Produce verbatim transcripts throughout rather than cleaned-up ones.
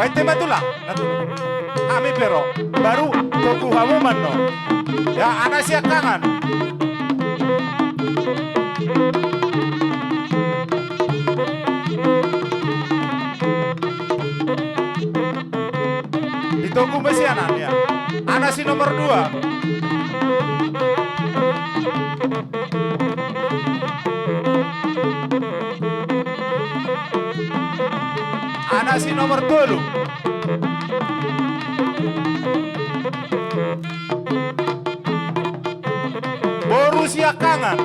Baen tema tulang, na tulang. Hami pe ro, baru togu hamu mannon. Ya, anak siangkangan. Ditogu ma sian an, ya. Anak si nomor dua. Anak si nomor tolu. Boru siangkangan.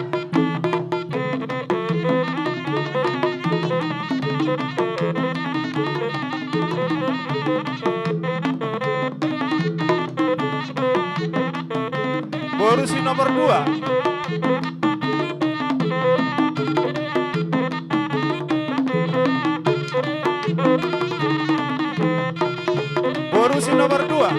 Boru si nomor dua. Boru si nomor dua.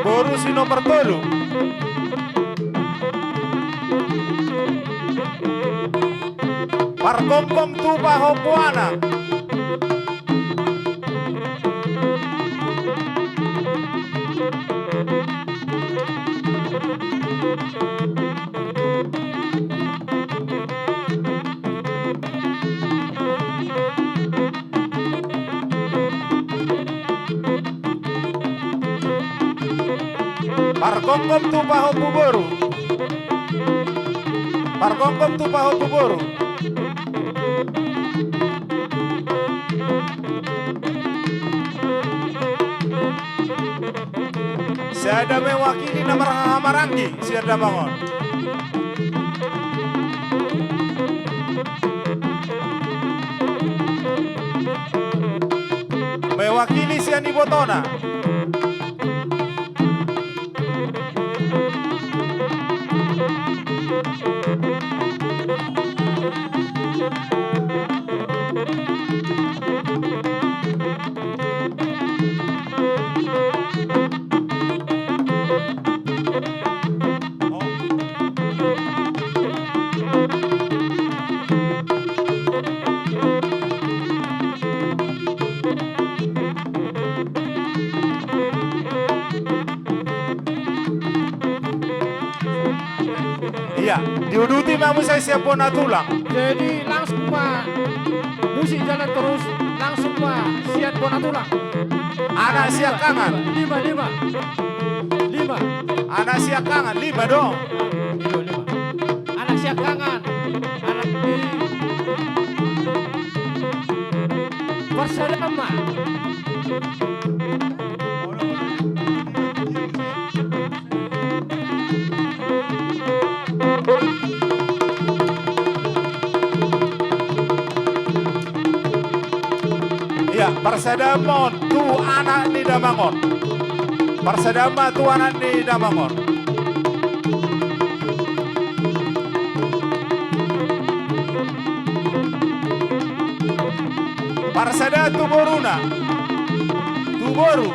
Boru si nomor tolu. Pargomgom tu pahompu anak. Pargomgom tu pahompu boru. Pargomgom tu pahompu boru. Sada mewakili na marhahamaranggi sian damang on. Mewakili sian ibotona. Iya, diuduti ma muse sian bona tulang. Jadi langsung ma musik jalan terus, langsung ma sian bona tulang. Anak siangkangan. Lima, lima. Lima. Anak siangkangan, lima dong. Lima, lima. Anak siangkangan. Anak di Parsadama. Iya, parsadamon tu anak ni damang on. Parsadama tu anak ni damang on. Parsada tu boruna. Tu boru.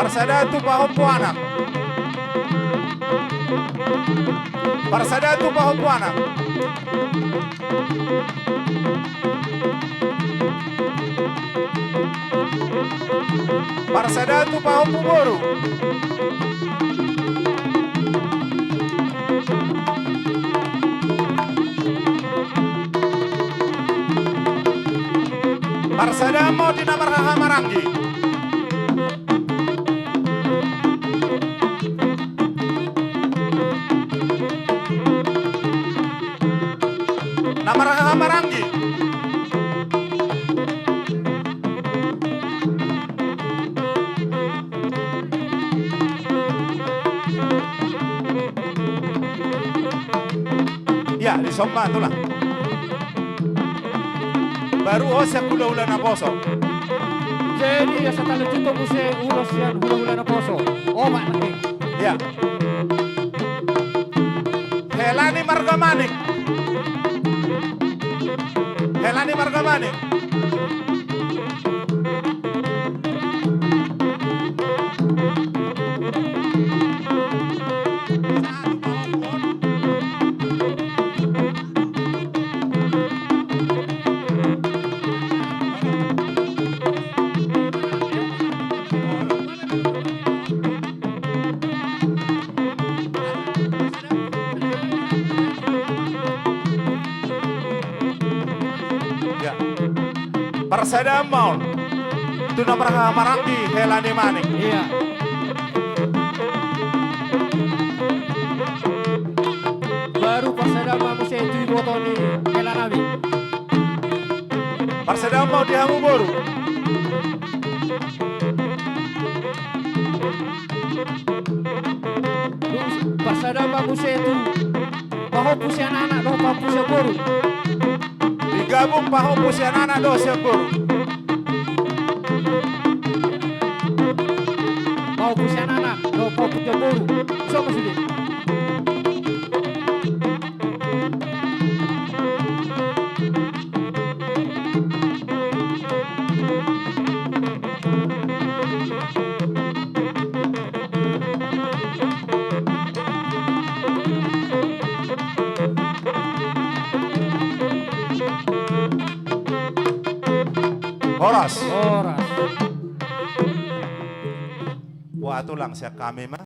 Parsada tu pahompu anak. Parsada tu pahompu anak. Parsada tu pahompu boru. Parsada ma di na marhahamaranggi. Na marhahamaranggi. Iya, dison ma tulang. Baru on sian hulahula naposo. Jadi asa talanjuthon muse ulos sian hulahula naposo. Omak nangkin. Iya. Hela ni marga Manik. Hela ni marga Manik. Parsadaan ma on tu na marhaha maranggi hela ni Manik. Iya. Baru parsadaan ma muse tu iboto ni hela nami. Parsadaan ma on di hamu boru. Parsadaan ma muse tu pahompu sian anak dohot pahompu sian boru. Digabung pahompu sian anak dohot sian boru. Pahompu sian anak dohot pahompu sian boru. Ison ma sude. Horas. Horas. Buat ulang sian kami ma.